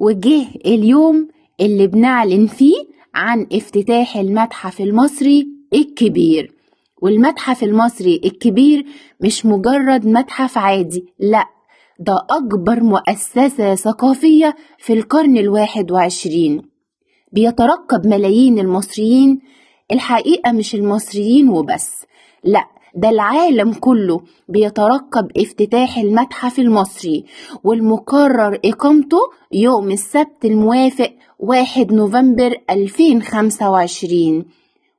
وجه اليوم اللي بنعلن فيه عن افتتاح المتحف المصري الكبير. والمتحف المصري الكبير مش مجرد متحف عادي، لا، ده أكبر مؤسسة ثقافية في القرن 21، بيترقب ملايين المصريين. الحقيقة مش المصريين وبس، لا، ده العالم كله بيترقب افتتاح المتحف المصري، والمقرر إقامته يوم السبت الموافق 1 نوفمبر 2025.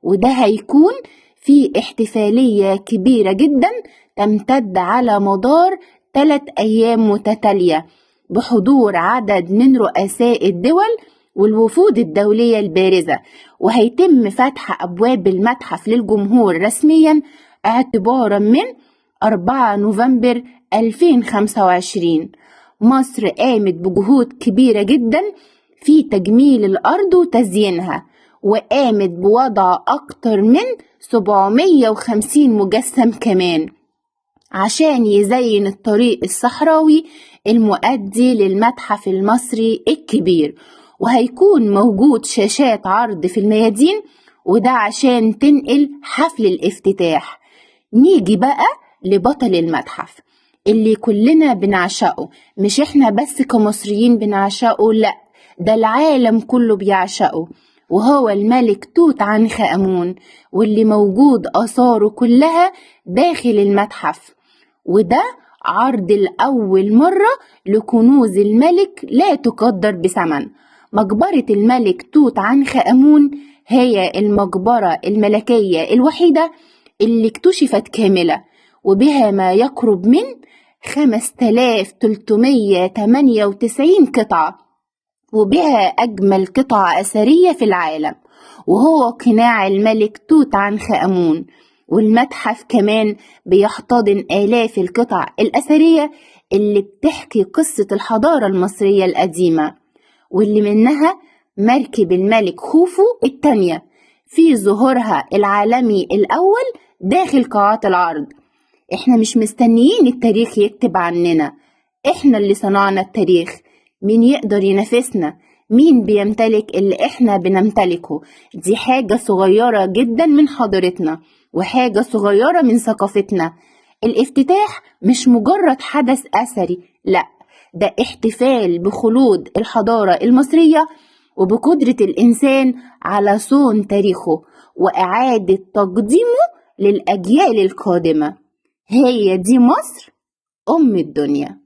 وده هيكون في احتفالية كبيرة جدا تمتد على مدار 3 أيام متتالية، بحضور عدد من رؤساء الدول والوفود الدولية البارزة. وهيتم فتح أبواب المتحف للجمهور رسميا اعتبارا من 4 نوفمبر 2025. مصر قامت بجهود كبيرة جدا في تجميل الأرض وتزيينها، وقامت بوضع أكتر من 750 مجسم كمان عشان يزين الطريق الصحراوي المؤدي للمتحف المصري الكبير. وهيكون موجود شاشات عرض في الميادين، وده عشان تنقل حفل الافتتاح. نيجي بقى لبطل المتحف اللي كلنا بنعشقه، مش احنا بس كمصريين بنعشقه، لا، ده العالم كله بيعشقه، وهو الملك توت عنخ آمون، واللي موجود آثاره كلها داخل المتحف. وده عرض لأول مرة لكنوز الملك لا تقدر بثمن. مقبرة الملك توت عنخ آمون هي المقبرة الملكية الوحيدة اللي اكتشفت كاملة، وبها ما يقرب من 5398 قطعة، وبها أجمل قطعة أثرية في العالم، وهو قناع الملك توت عنخ آمون. والمتحف كمان بيحتضن آلاف القطع الأثرية اللي بتحكي قصة الحضارة المصرية القديمة، واللي منها مركب الملك خوفو الثانية في ظهورها العالمي الأول داخل قاعات العرض. احنا مش مستنيين التاريخ يكتب عننا، احنا اللي صنعنا التاريخ. مين يقدر ينافسنا؟ مين بيمتلك اللي احنا بنمتلكه؟ دي حاجة صغيرة جدا من حضارتنا، وحاجة صغيرة من ثقافتنا. الافتتاح مش مجرد حدث أثري، لا، ده احتفال بخلود الحضارة المصرية وبقدرة الإنسان على صون تاريخه وإعادة تقديمه للأجيال القادمة. هي دي مصر أم الدنيا.